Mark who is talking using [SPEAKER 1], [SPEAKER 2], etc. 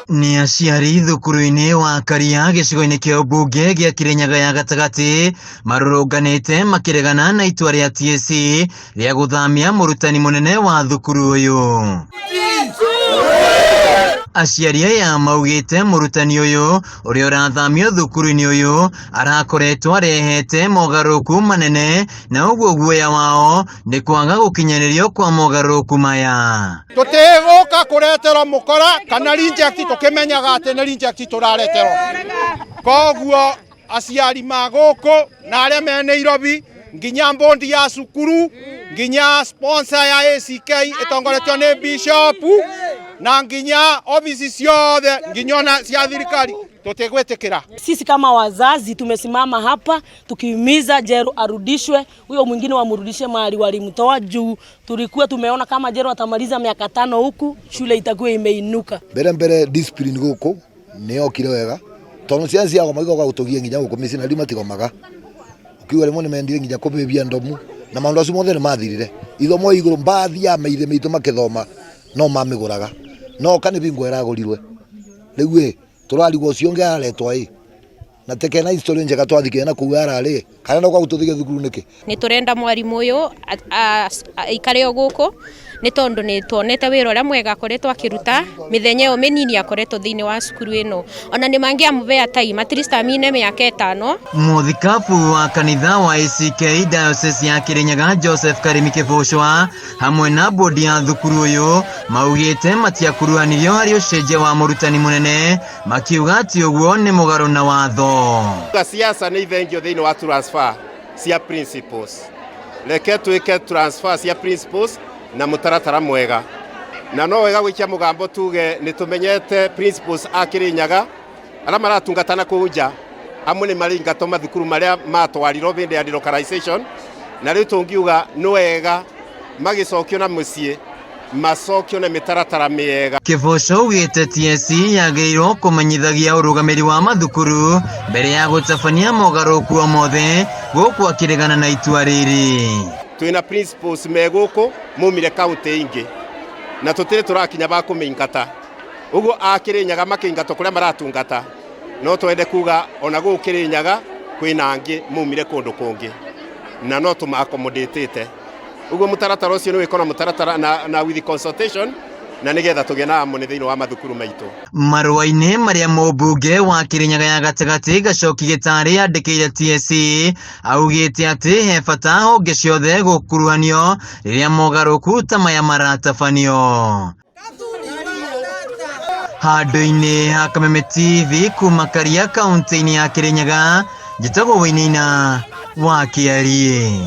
[SPEAKER 1] Nĩ aciari thukuru-inĩ wa Karia gĩcigo-inĩ kĩa ũmbunge gĩa Kĩrĩnyaga ya gatagatĩ marũrũnganĩte makĩregana na itua rĩa TSC rĩa gũthamia mũrutani mũnene wa thukuru ũyũ. Aciari aya maugĩte mũrutani ũyũ ũrĩa ũrathamio thukuru-inĩ ũyũ arakoretwo arehete mogarũrũku manene na ũguo guoya wao nĩ kwaga gũkinyanĩrio kwa mogarũrũku maya.
[SPEAKER 2] Tũtigũka kũreterwo mũkora kana reject, tũkĩmenyaga atĩ nĩ reject tũrareterwo. Koguo aciari ma gũkũ na arĩa me Nairobi, nginya bondi ya cukuru, nginya sponsor ya ACK ĩtongoretio nĩ bishop, na nginya obici ciothe, nginya ona cia thirikari, tũtigwĩtĩkĩra.
[SPEAKER 3] Sisi kama wazazi tumesimama hapa tukihimiza Jeru arudishwe, huyo mwingine wamrudishe mahali walimtoa, juu tulikuwa tumeona kama Jeru atamaliza miaka 5 huku shule itakuwa imeinuka.
[SPEAKER 4] Mbere mbere discipline guku nĩ yokire wega tondu ciana ciagoma igoka gutugia nginya guku mĩciĩ na rĩu matigomaga. Ukiuga rĩmwe nĩ mendire nginya kũbĩbia ndomu na maũndũ acio mothe nĩ mathirire. Ithomo igũrũ mbathi ya maithe maitũ makĩthoma no mamĩgũraga, no ka nĩ bingo ĩragũrirwe. Rĩu ĩ tũrarigwo ũcio ũngĩ araretwo ĩ na tekena history njega twathikire na kũu ararĩ kana no gwagũtũthigia thukuru nĩkĩ.
[SPEAKER 5] Nĩ tũrenda mwarimũ ũyũ aikare o gũkũ nĩ tondũ nĩ tuonete wĩra ũrĩa mwega akoretwo akĩruta mĩthenya ĩyo mĩnini akoretwo thĩinĩ wa cukuru ĩno. Ona nĩ mangĩamũbea time at least amine mĩaka 5.
[SPEAKER 1] Mũthikabu wa kanitha wa ACK Diocese ya Kĩrĩnyaga Joseph Karimi Kĩbũcwa hamwe na bodi ya thukuru ũyũ maugĩte matiakuruhanirio harĩ ũcenjia wa mũrutani mũnene, makiuga atĩ ũguo nĩ mũgarũ na watho.
[SPEAKER 6] Siasa nĩ ithengio thĩinĩ wa transfer cia principals. Reke twĩke transfer cia principals na mũtaratara mwega, na no wega gũikia mũgambo tuge nĩ tũmenyete principals a Kĩrĩnyaga arĩa maratungata na kũu nja, amwe nĩ maringatwo mathukuru marĩa matwarirwo hĩndĩ ya delocalization, na rĩu tũngiuga nĩ wega magĩcokio na mũciĩ macokio na mĩtaratara mĩega.
[SPEAKER 1] Kĩboco augĩte TSC yagĩrĩirwo kũmenyithagia ũrũgamĩri wa mathukuru mbere ya gũtabania mogarũrũku o mothe gũkũ akĩregana na itua rĩrĩ.
[SPEAKER 6] Twĩna principals me gũkũ maumire kaunti ingĩ na tũtirĩ tũrakinya ba kũmĩingata, ũguo a Kĩrĩnyaga makĩingatwo kũrĩa maratungata, no twende kuga ona gũkũ Kĩrĩnyaga kwĩna angĩ maumire kũndũ kũngĩ na no tũmakomodĩtĩte. Ũguo mũtaratara ũcio nĩ wĩkwo na mũtaratara na with consultation na nĩgetha tũgĩe na harmony thĩinĩ wa mathukuru maitũ.
[SPEAKER 1] Marũa-inĩ marĩa mũmbunge wa Kĩrĩnyaga ya gatagatĩ Gacoki Gĩtarĩ andĩkĩire TSC augĩte atĩ he bata honge ciothe gũkuruhanio rĩrĩa mogarũrũku ta maya maratabanio. Handũ-inĩ ha Kameme TV kuma Karia kaunti-inĩ ya Kĩrĩnyaga, njĩtagwo Wainaina wa Kĩariĩ.